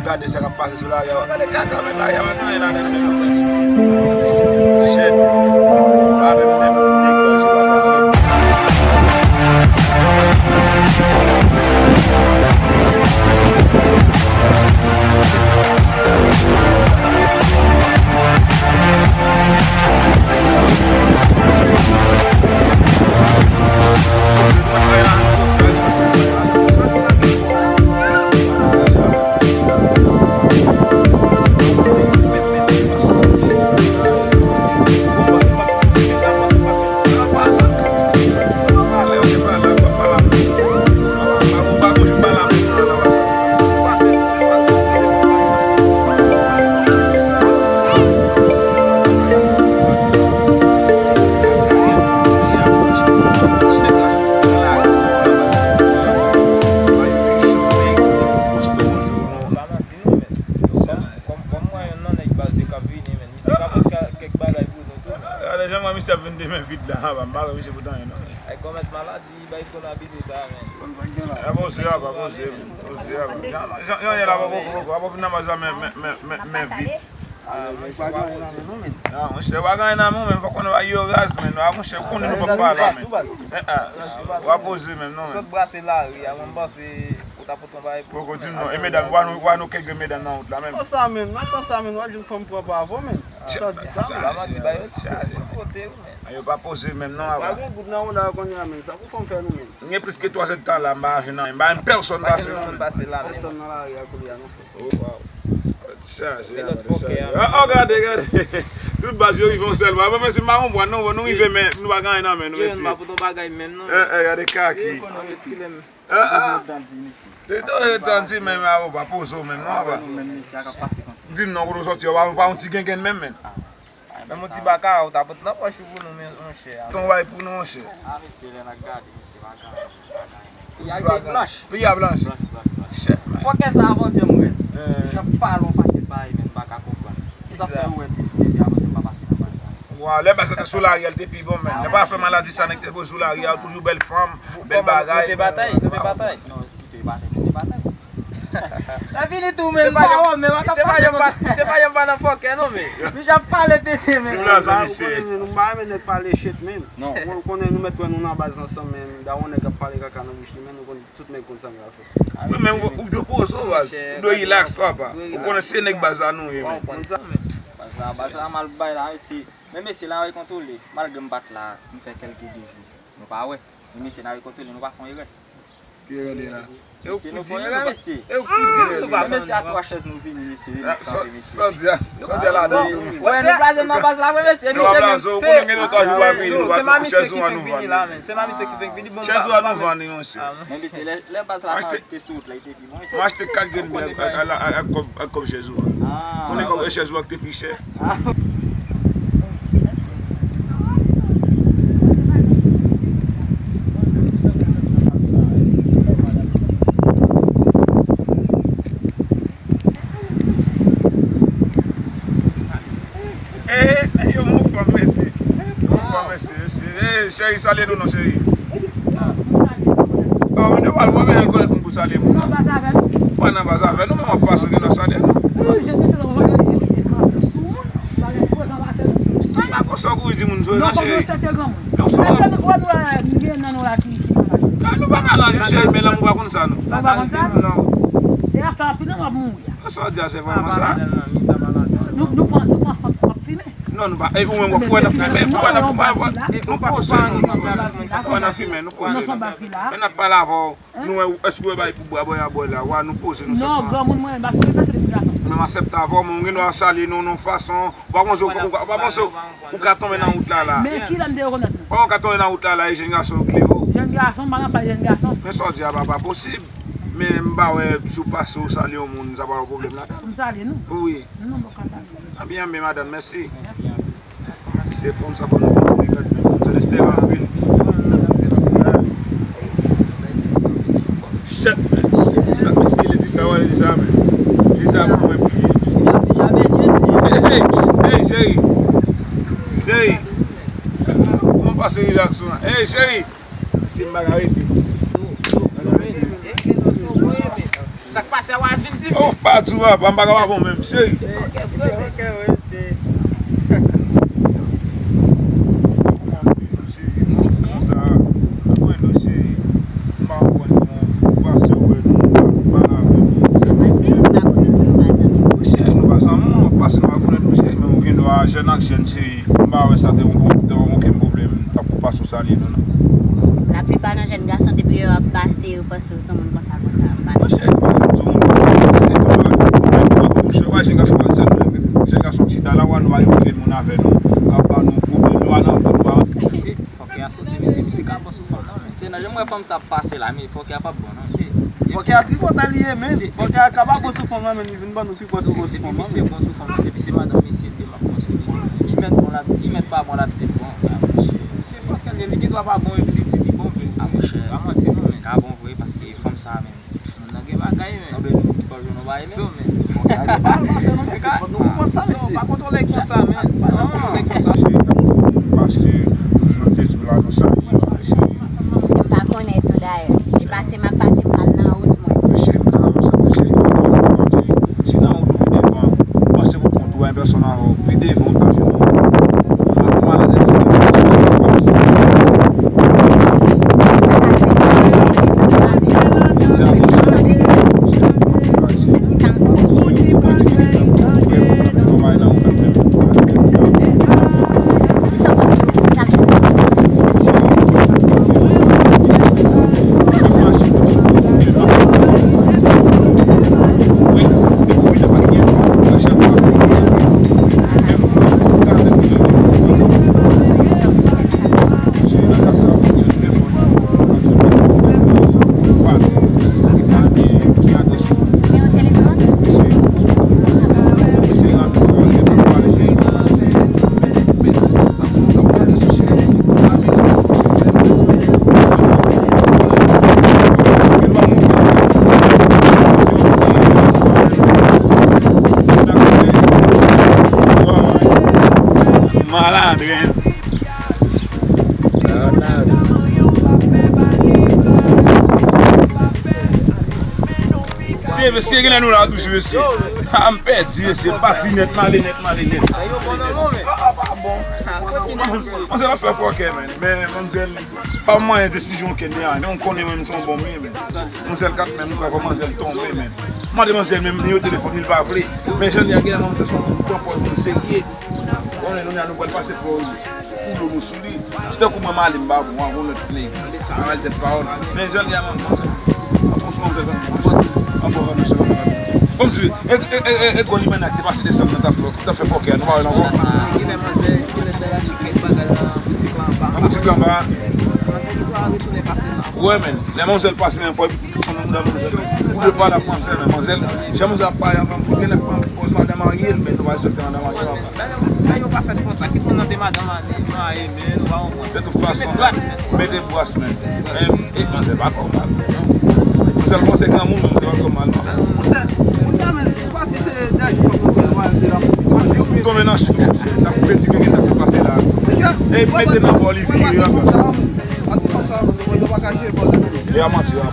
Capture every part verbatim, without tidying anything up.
Gade sa k ap pase sou lari a. Gade kaka, men lari a pa gen anyen ladan l menm. Shit. Pa menm fè m degaj, pa menm. Kòm, kòm, kòm mwen, yon nan nèg baz yo k ap vini, men. Misye ka pot ka, kèk bagay pou nou tou, men. Gade jan mwen, misye ap vin de men vid la, anba, m pa wè misye pot anyen, non. Ay kòmèt maladi, bay konabido sa, men. A poze, apa, poze, poze, apa. Jan, jan, jan, jan, la, poko, poko, apa, vin nan baz la, men, men, men, men, men vid. Ah, monchè, pa gen anyen nan men nou, men. Ah, monchè, pa gen anyen nan men, men fòk konnen bagay yo raz, men. Ah, monchè, konnen nou p ap pale la, men. Eh, ah, w ap poze, men, non, men. Sot brase lari a, mwen, m panse ou ta pot yon bagay pou. Poko di m non. E medam, w a nou, w a nou kèk grenn medam nan wout la, men. Konsa, men, nan tan sa, men, w a jwenn fanm pran pa avè w, men. Sa di sa, men. Pa manti, ba yo tout kote, wi, men. Ah, yo pa poze, men, non, apa. Pa gen goud nan wola kounye a, men. Sa pou fanm fè nou, men. M gen plis ke twa zèdtan la, m pa jwenn anyen. M pa jwenn pèsonn pase, non, men. Pèsonn nan lari a kounye a, non, frè. Oh, wow. Chaje, chaje. Ah, oh, gade, gade. Tout baz yo rive yon sèl fwa. Bon, men si m pa konprann, non, bon, nou rive, men nou pa gen anyen nan men nou, mesye. Yo, m pa pote yon bagay menm, non. Eh, eh, gade kaki. Ah, ah. Te, te, te di menm, ah, ou pa poze w menm, non, apa. Di m non, kote w sòti, ou pa, ou pa yon ti gengenn menm, men. Menm yon ti baka, ou ta pot nan pòch ou pou nou, men, monchè. Ton bay pou nou, monchè. Ah, mesye, lè n ap gade, mesye, baka. Peyi a te blanch. Peyi a blanch. Blanch, blanch, blanch. Shit, man. Fòkè sa avanse m wè. Eh. Jan pale yon pakèt bagay, men m pa ka konprann. Sa fè ou wè depi avanse m pa pase nan baz la. Wa, lè baz la te sou lari a, l te pi bon, men. Lè pa fè maladi sa, nèg te poze sou lari a, toujou bèl fanm, bèl bagay. Nou te batay, nou te batay. Non, nou te batay, nou te batay. Sa fini tou, men, m pa wè, men, w ap pase konsa. Se pa yon pa nan fòkè, non, men. Nou j ap pale tete, men. Ti blaze, mesye. Nou pa renmen nèg pale shit, men. Non. Ou konnen nou mèt wè nou nan baz ansanm, men. Dawon nèg ap pale kaka nan bouch li, men nou konn tout nèg konn sa nou al fè. Wi, men ou, ou dwe poze w, baz. Ou dwe relax, papa. Ou konnen se nèg baz la nou ye, men. Konn sa, men. Baz la, baz la mal bay la, mesye. Men mesye, la, w kontwole. Malgre m pa t la, m fè kèlke de jou. Nou pa wè. Men mesye, n a rekontre li, nou pa fè yon erè. Ki erè li la? Mesye, nou fè yon erè, mesye. E ou ki di erè li la? Men mesye, a twa chèz nou vini, mesye, vin kanpe, mesye. Sa w di a, sa w di a ladan tou. Wè, nou blaze nan baz la, vre, mesye. Nou pa blaze, ou konnen gen de twa jou pa vini, nou pa chèz ou an nou vann. Se pa misye ki fenk vini la, men. Se pa misye ki fenk vini, bon. Chèz ou an nou vann, wi, mesye. Men mesye, lè, lè baz la te sou wout la, li te pi bon, mesye. Mwen achte kat grenn byen ak, ak, ak, ak kòb, ak kòb chèz ou an. Ou konnen kòb chèz ou an ki te pi chè. Eh, eh, yo, mon fanm, mesye. Mon fanm, mesye, mesye. Eh, cheri, salye nou non, cheri. Oh, men nou pa, pa bezwen rekonèt moun pou salye moun. Ou pa nan baz avè nou, men w ap pase gen nan salye nou. Sa pa konsa pou di moun sou nan, cheri. Non, sa pa. Nou pa malanje, cheri, men lanmou pa konn sa, non. Sa pa konn sa? Non. E afè anpil, non, w ap mouri. Sa w di a, se vrèman sa? Nou, nou pran, nou pran sant pou w ap fimen. Non, nou pa, e, ou menm, ou wè n ap fimen, ou wè n ap fimen, nou poze, nou poze. Ou wè n ap fimen, nou poze. Men n ap pale avè w. Nou wè, èske w wè bay pou bwa, bwa, bwa la, wa, nou poze, nou sèlman. Non, granmoun mwen, m pa sou fè depi gason. Men m aksepte avè w, men ou gen dwa salye nou, nan fason, ou pa panse, ou pa panse, ou ka tonbe nan wout la, la. Men kilè m te rekonèt nou? Ou ka tonbe nan wout la, la, e jèn gason yo klere w. Jèn gason, m pa nan pale jèn gason. Men sa w di a, pa, pa posib. Men m pa wè si w pase ou salye yon moun, sa pa yon pwoblèm ladan. Pou m salye nou? Wi. Non, m pa ka salye. A byen, men madanm, mèsi. Mèsi anpil. Se fanm sa, fò nou kontinye gade, men. Sa te stè anpil. Chèt, men. Sa, mesye, li di sa, wè, li di sa, men. Li di sa pou mwen, pi. Hey, hey, cheri. Cheri. Kòman pase relax ou la? Hey, cheri. Si m pa ka rete. Sa k pase a, w a vin Oh, pa di w, papa, m pa ka pa bon menm, cheri. Se fòkè, se fòkè, wi, se. Kòman w ye, cheri? Konsa, mwen, non, cheri. M pa konprann, bon, pastè wè nou, pale avè nou. Pase, m pa konnen nou pa zanmi. Wi, cheri, nou pa zanmi, mwen pase, nou pa konnen nou, cheri, men ou gen dwa jèn ak jèn, cheri. M pa wè sa te yon pwob-, te yon okenn pwoblèm. Tankou pastè w salye nou, non. Laplipa nan jèn gason, depi yo ap pase, yo panse w se yon moun konsa, konsa. M pa nan. Monchè, m pa janm di yon moun konsa. Monchè, w pa jèn gason, w pa di sa, nou menm jèn gason chita la, w a nou ale yon moun avè nou, k ap ba nou pwoblèm, nou a nan wout, nou a. Mesye, fòkè a soti, mesye, misye ka bon sou fanm nan, mesye, nan jan m wè fanm sa ap pase la, men fòkè a p ap bon, non, se. Fòkè a tripotay li ye, men. Fòkè a ka pa bon sou fanm nan, men li vin ban nou tripotay bon sou fanm nan. Depi misye bon sou fanm nan, depi se madanm misye, m ap bon sou li. Li mèt bon, l ap, li mèt pa bon, l ap di l bon, a monchè. Misye fòkè l ye, li gen dwa pa bon, epi li di li bon vre. A monchè. Pa manti non, men. Ka bon vre, paske fanm sa, men. Moun nan gen bagay, men. Sanble nou ki pa jwenn yon bagay, men. So, men. Fòkè a gen pa l pase non, mesye. Fòk nou konprann sa, mesye. So, pa kontwole konsa, men. Pa kontwole konsa. Pase, nou te di w la, nou salye, mesye. Si m pa konnen tou dayè. Se pase m ap pase m pral nan wout mwen. Mesye, m ta renmen sa, mesye, si nan wout ou pi devan, ou panse pou kont ou a yon pèsòn avè w, pi devan ou ta jwenn yon, yon maladrès, se yon maladrès. Malandren. Se, mesye, genlè nou la toujou, mesye. A, m pèdi, mesye. M pati nèt, m ale nèt, m ale nèt. Manzè la fè fòkè, men. Men, manzè, pa manyen desizyon okenn de a. Men, ou konnen, men, m se yon bon, men. Manzè kat, men, m ka fè manzè tonbe, men. M mande manzè, men, nimewo telefòn li, li pa vle. Men, jan li a genlè, manzè se yon pran pòz moun serye. Konnen, nou, nou pral pase pou, pou dlo nou sou li. Se tankou mwen, m ale, m ba bon, anvan lòt play. Anvan l tèt pawòl. Men jan li a, man, man, an bon sou anpè, an bon, an bon, an bon, bon, m di, e, e, e, e, e, gwo limenna ki te pase desann nan t ap fè, t ap fè fòkè a, nou pa wè l ankò? Kilè manzè, kilè dalachi kèk bagay nan boutik la anba. Nan boutik la anba. Manzè ki dwa retounen pase nan. Wè, men, lè manzè pase nan fò, epi tout moun nan manzè. Ou dwe pale ak manzè, men manzè, jan manzè ap pale anvan, pou genlè pran pòz madan marye l, men nou pa sot madan marye l ankò. Bagay yo pa fèt konsa. Kit moun nan te madan marye, men nou pa konprann. De tout fason, mete bras, men. E, e, manzè pa twò mal. Manzè kòmanse granmoun, men li pa twò mal, non. Monchè, monchè, men, si pati se dèyè jou fòk nou tonbe nan chou. Tonbe nan chou. N ap koupe ti grenn k ap pase la. E mete nan bò li vire la. E a manti, a.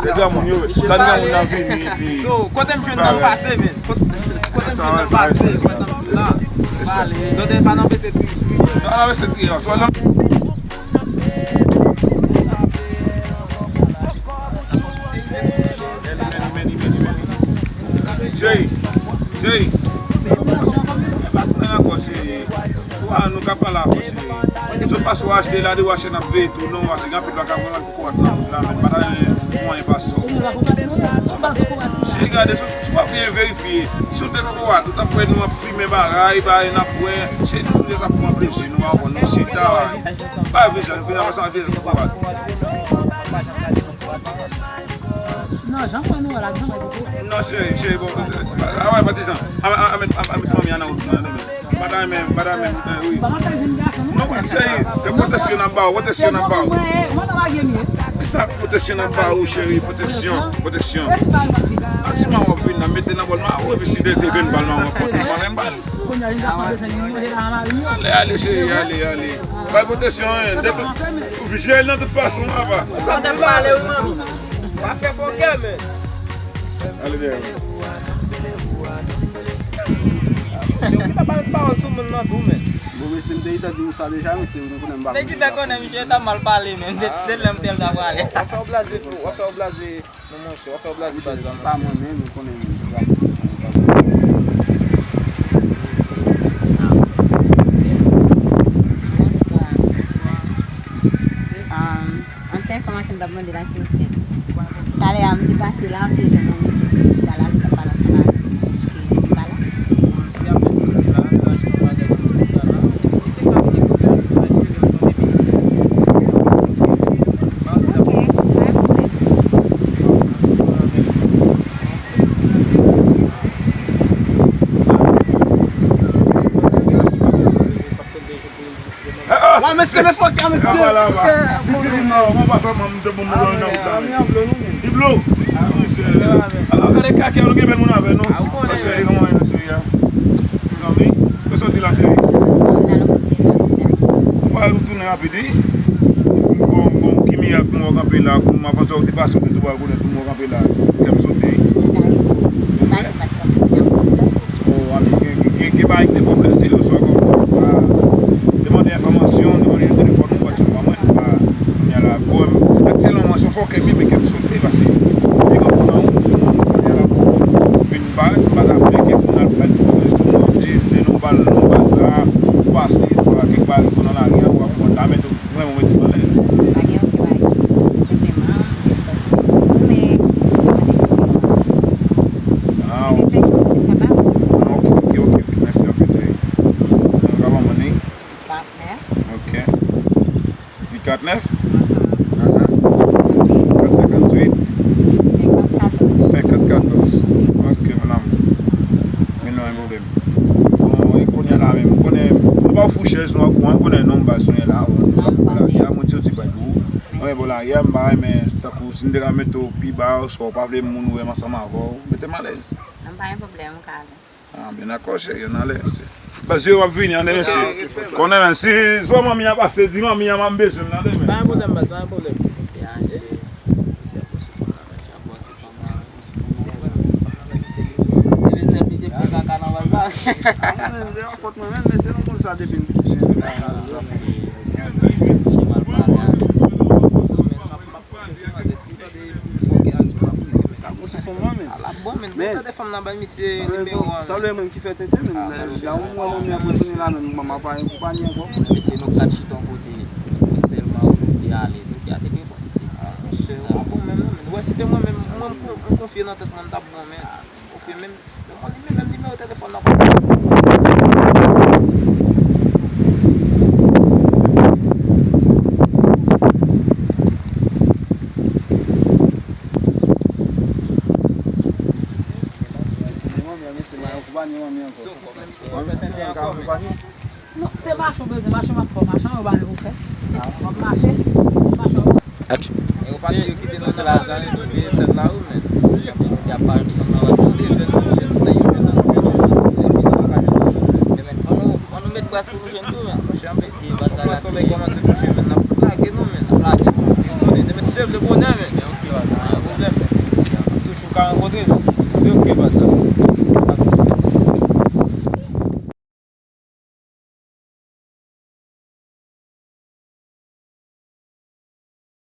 Se granmoun yo, gade granmoun nan vini, epi. So, kote m jwenn nan pase, men. Kote, kote m jwenn nan pase, mwen sanm tout la. Ale. Lòt pa nan pese pri. Pa nan pese pri, non. Jay, Jay. Pa tounen ankò, cheri. Wa, nou ka pale ankò, cheri. Sou pa sou achte la, de wache n ap veye tou, non, wache, gen anpil pa ka pran kokorat nan wout la, men pa ta gen mwayen pa sou. Cheri, gade, si, si w ap byen verifye, si w te kokorat, ou t ap wè nou ap fimen bagay, bagay n ap wè, cheri, nou toujou sa pou pran plezi, nou pa konn, nou chita, bagay. Bagay vle jan, vle jan, sa vle jan kokorat. Non, jan fwa nou wè la, jan wè kokorat. Non, cheri, cheri, bon, a wè, patizan, a, a, a, a, a, met manmi an nan wout, non, non, non. Madanm, madanm, eh, wi. Non, men, cheri, se pwoteksyon n ap ba w, pwoteksyon n ap ba w. Sa pwoteksyon n ap ba w, cheri, pwoteksyon, pwoteksyon. A, si maman w ap vin nan, mete nan bòl maman w, epi si de, de grenn bal maman w ap pote, fò l bal. Ale, ale, cheri, ale, ale. Bay pwoteksyon, en, de tout, vijye l nan tout fason, papa. Sa w t ap pale, wi, manmi. Pa fè fòkè, men. Ale dèyè. Mesye, ou gentan pale pawòl sou moun nan tou, men. Bon, mesye, m te gentan di nou sa deja, mesye, nou konnen m pa... Te gentan konnen, misye t ap mal pale, men. De, de lè m te l t ap prale. W ap fè w blaze tou, w ap fè w blaze. Non, monchè, w ap fè w blaze baz la, monchè. Se pa mwen menm, ou konnen menm, se pa mwen menm. Bonswa, bonswa. Um, yon ti enfòmasyon m t ap mande la, silvouplè. Talè a, m te pase la, m te jwenn yon mesye ki chita la, li t ap pale ansanm avè m. Èske li pa la? Misye apèn soti la, li achte yon bagay pou ti gala. Misye ka vini kounye a, li pa eskize m konn epi. Ok, pa gen pwoblèm. Wa, mesye, men fòk, mesye. Anba la, anba. Li di li nan, mwen pa fè mwen, m te bon, mwen nan wout la. Li blo. Mesye. Alò, gade kaka, nou gen bèl moun avè nou. Mesye, kòman mesye a? Mezanmi, kòman w soti la, cheri? Mwen pa retounen rapid, wi. Bon, bon, ki mirak pou mwen kanpe la, pou m avanse, ou te pase, ou te di w al konnen pou mwen kanpe la. Kè m sote. Oh, ami, gen, gen, gen, gen bagay ki te fè w blese yè swa kòm, ah, te mande enfòmasyon, te mande telefòn, ou pa t janm ban mwen, ah, kounye a la, bon, aktyèlman, mwen se yon fòkè, men, men kè m sote, paske, li gen pou nan ou, kounye a la, bon, vin ba, m pa ta vle ke moun al pran ti pwomès sou mwen, di, de nou bal, nou baz la, ou pase, swa kèk bagay ki nan lari a, ou a konprann, la, men, Mwen, mwen mete m alèz. Pa gen okenn bagay. Senpleman, m te santi m tounen, mwen te tounen. Ah, ok. Reflechi pou ti kapab. Ah, ok, ok, ok, ok. Mèsi anpil, cheri. Mwen ka ban mwen li? Patnè. Ok. Huit quatre neuf? Mhm. Quatre cinquante-huit. Cinquante-quatre. Cinquante-quatre. Ok, madame. Men non, yon pwoblèm. Bon, e kounye a la menm, m konnen, nou pa fou chèz, nou pa fou, m konnen non, m ba sonnen la, bon, nou pa fou la, ya, mwen ti ti bay pou ou. Mwen, bon, la, ya, m pa renmen, tankou, si m te ka mete w pi ba, oswa w pa vle moun wè m ansanm avè w, mete m alèz. Nan pa gen pwoblèm, ou ka ale. Ah, byen dakò, cheri, ann ale, mesye. Baz yo ap vini, ann ale, mesye. Konnen, men, si zwa manmi a pase, di manmi a m bezwen m nan demen. Pa gen pwoblèm, baz, pa gen pwoblèm. Ah, mwen menm, se yon fòt mwen menm, men se nou konn sa depi m piti. Sa lè mwen ki fè tenten, men la ou mwen mwen ap retounen la, men mwen m ap pa gen konpayi ankò. Misye nou kat chita yon kote, ou sèlman ou te ale, nou te ale gen Monchè, ou pa bon menm non, men. Ou wè, si te mwen menm, mwen, m kon-, m konfye nan tèt mwen, m t ap bon, men. Konfye menm. Men mwen, li menm, menm nimewo telefòn nan pa. Se manmi an, mesye, manmi an konpani, manmi an ankò. Manmi an ankò konpani. Non, se mache w bezwen, mache w ap fè, mache w ba yo pou fè. W ap mache, mache w ap. E ou pati yo kite nou se la, zanmi, nou te sèt la, wi, men. Y ap pa yon ti nan la tande, jwenn nou, jwenn nou, jwenn nou, jwenn nou, jwenn nou, jwenn nou, jwenn nou, men, ann nou, ann nou met bras pou nou jwenn tou, men. Monchè, anpil. Paske baz la, la, solèy kòmanse kouche, men, n ap lage nou, men. N ap lage nou. Demen, si Dye vle, bonè,